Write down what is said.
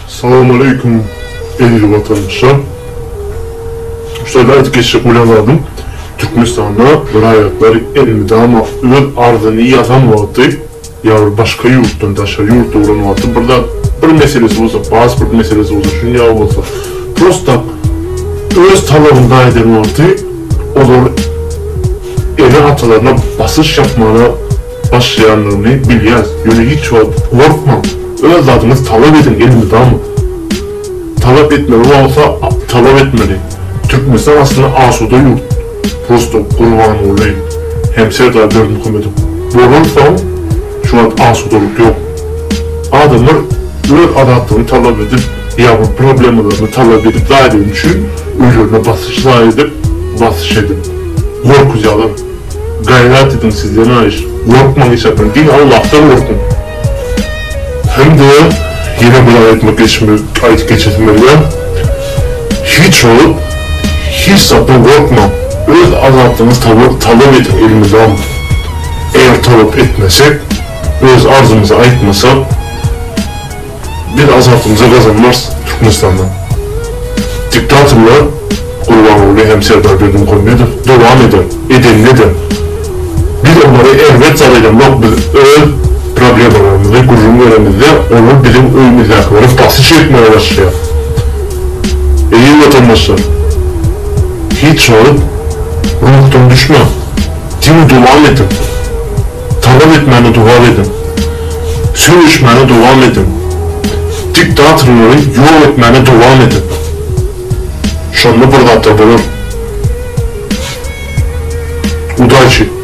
Salam aleýkum eziz watandaşlar. Şu taýda aýdyp geçjek bolýan zadym Türkmenistanda raýatlar elmydama öz arzyny ýazan wagty ýa bir başga ýurtdan daşary ýurtda bolan wagty bir zat bir meselesi bolsa pasport meselesi bolsa şuny ýaly bolsa prosta öz talabyny da eden wagty olar ene atalaryna basyş ýapmana başlaýandygyny bilýäs. Ýöne hiç wagt gorkmaň. Öz zadyňyzy talap ediň elmydama. Talap etmeli bolsa talap etmeli. Türkmenistan aslynda asuda ýurt. Prosto Gurbanguly hem Serdar Berdimuhamedow bolansoň şu wagt asudalyk ýok. Adamlar öz azatlygyny talap edip ýa bir problemalaryny talap edip zat edeni üçin öýlerine basyş zat edip basyş edip gorkuzýalar. Gaýrat ediň sizden haýyş. Gorkmaň hiç zatdan diňe Allahdan gorkuň. Hem-de ýene bir zat aýtmak geçmek aýdyp geçesim gelýär. Hiç wagt hiç zatdan gorkmaň. Öz azatlygyňyzy talap ediň elmydama. Eger talap etmesek, öz arzymyzy aýtmasak, Biz azatlygymyzy gazanmarys Türkmenistanda. Diktatorlar Gurbanguly hem Serdar Berdimuhamedow dowam eder, edenini eder. Biz olara erbet zat edemzok biz öz problemalarymyzy gürrüň beremizde olar biziň öýümizdäkilere basyş etmäge başlaýar. Eziz watandaşlar hiç wagt ruhdan düşmäň. Diňe dowam ediň. Talap etmäne dowam ediň. Söweşmäne dowam ediň. Diktatorlary ýok etmäne dowam ediň. Şonda bir zatlar bolar. Udaçi.